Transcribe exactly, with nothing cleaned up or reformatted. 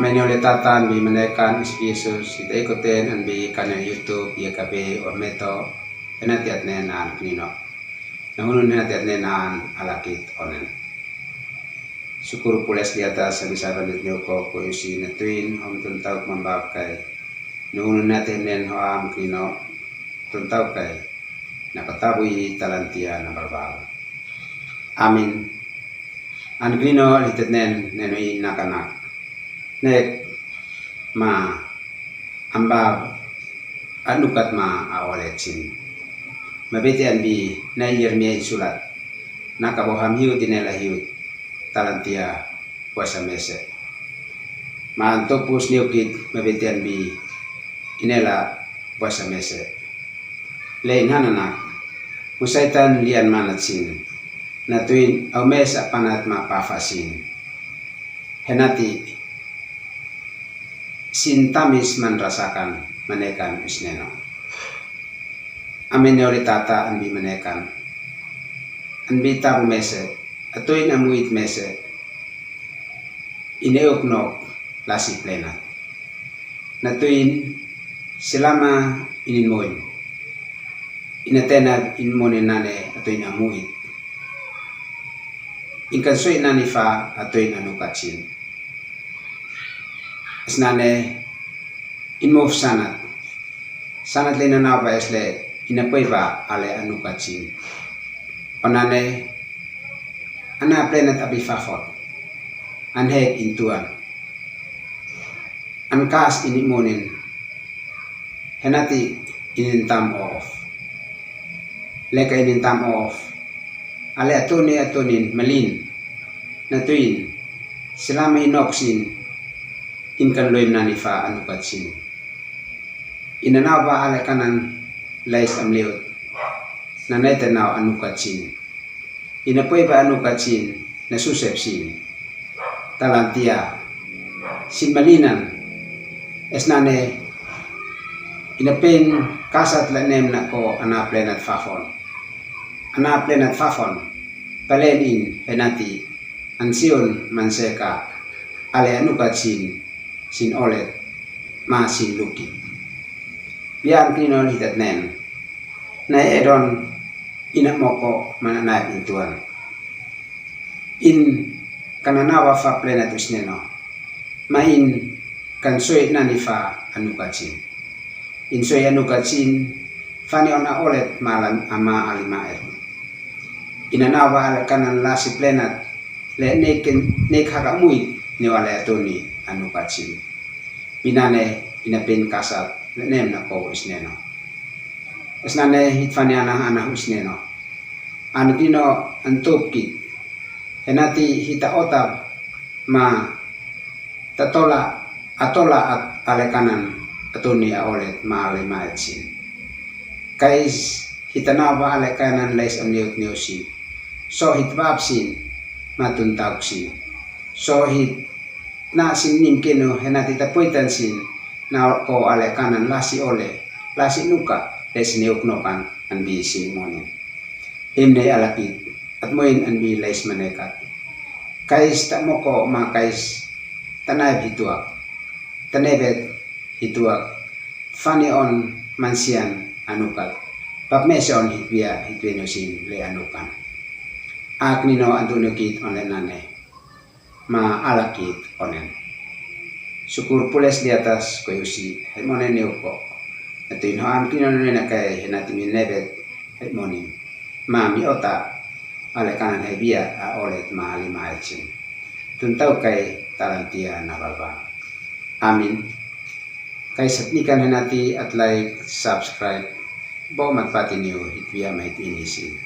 Mene ole tata an bi manekan Yesus, ita ikoten an bi kane YouTube, ye kabe o meto, henati atnen an kinino. Na hunun henati atnen an alakit onen. Sukuru pules liata sa bisa banit neu ko ko yusi na tuin, hom tun tau kumambab kai. Na hunun henati atnen ho am kinino, tun tau kai. Na katabu i talantia na balbal. Amin. An kinino litetnen nenu i nakanak. Nek ma amba anukat ma a olet sin. Mabete an bi na i Yeremia i sulat. Na kaboham hiut inela hiut talantia buasa mese. Ma an topus niukit mabete an bi inela buasa mese. Lein hananak, musaitan lian manat sin. Na tuin au mesa panat ma pafa sin. Henati sin tamis man rasakan manekan isneno. Amin ne oli tata an bi manekan. An bi tabu mese, atuin amuit mese. Ine uknok lasi plenat. Na tuin silama inin moin. Ina tena in monin nane atuin amuit. Inkan soi nani fa atuin anukat sin. Esnane in mof sanat. Sanat le inanau ba esle ina poi ba ale anukat sin. Onane ana plenat abi fafot. An hek in tuan. An kas ini monin. Henati inin tam of. Leka inin tam of. Ale atuni atunin malin. Na tuin. Silama inok sin. Inkan loim nani fa anukat sin. Inanau ba ale kanan lais amliut. Nane tenau anukat sin. Ina poi ba anukat sin, na susep sin. Talantia. Sin malinan. Esnane. Ina pen kasat le nem na ko ana plenat fafon. Ana plenat fafon. Palen in henati. An siun manseka. Ale anukat sin. Sin olet. Ma sin luki. Bian kinino lihitat nen. Na edon ina moko mana na intuan. In kananawa fa plenat isneno. Ma in kan soi nani fa anukat sin. In soi anukat sin fani ona olet malan ama alimaet. Inanawa ale kanan lasi plenat le neken nek haka muit ni wale atuni anukat sin. Pinane ina pen kasat le nem na ko isneno. Esnane hit fani ana ana isneno. An kinino an topkit. Henati hita otab ma tatola atola at ale kanan atuni a olet ma alimaet sin. Kais hita nawa ale kanan lais amniut niusi. So hit bab sin ma tuntauk sin. So hit na sin nim kenu henati tapuitan sin na ko ale kanan lasi ole lasi nuka lesi neuk nokan an bi sin monin. Him nei alakit at moin an bi lais manekat. Kais ta moko ma kais ta naib hituak. Ta naibet hituak. Fani on mansian anukat. Pap mese on hitbia hitbia no sin le anukan. Ak nino antu nukit on le nane. Ma alakit onen. Sukur pules liatas ko yusi het monen ni uko. Atu inho an kino nene kai henati mi nebet het monin. Ma mi ota ale kanan hebia a olet ma alima etsin. Tuntau kai talantia na balba. Amin. Kai sat nikan henati at like, subscribe. Bo mat pati niu hitbia ma hit inisin.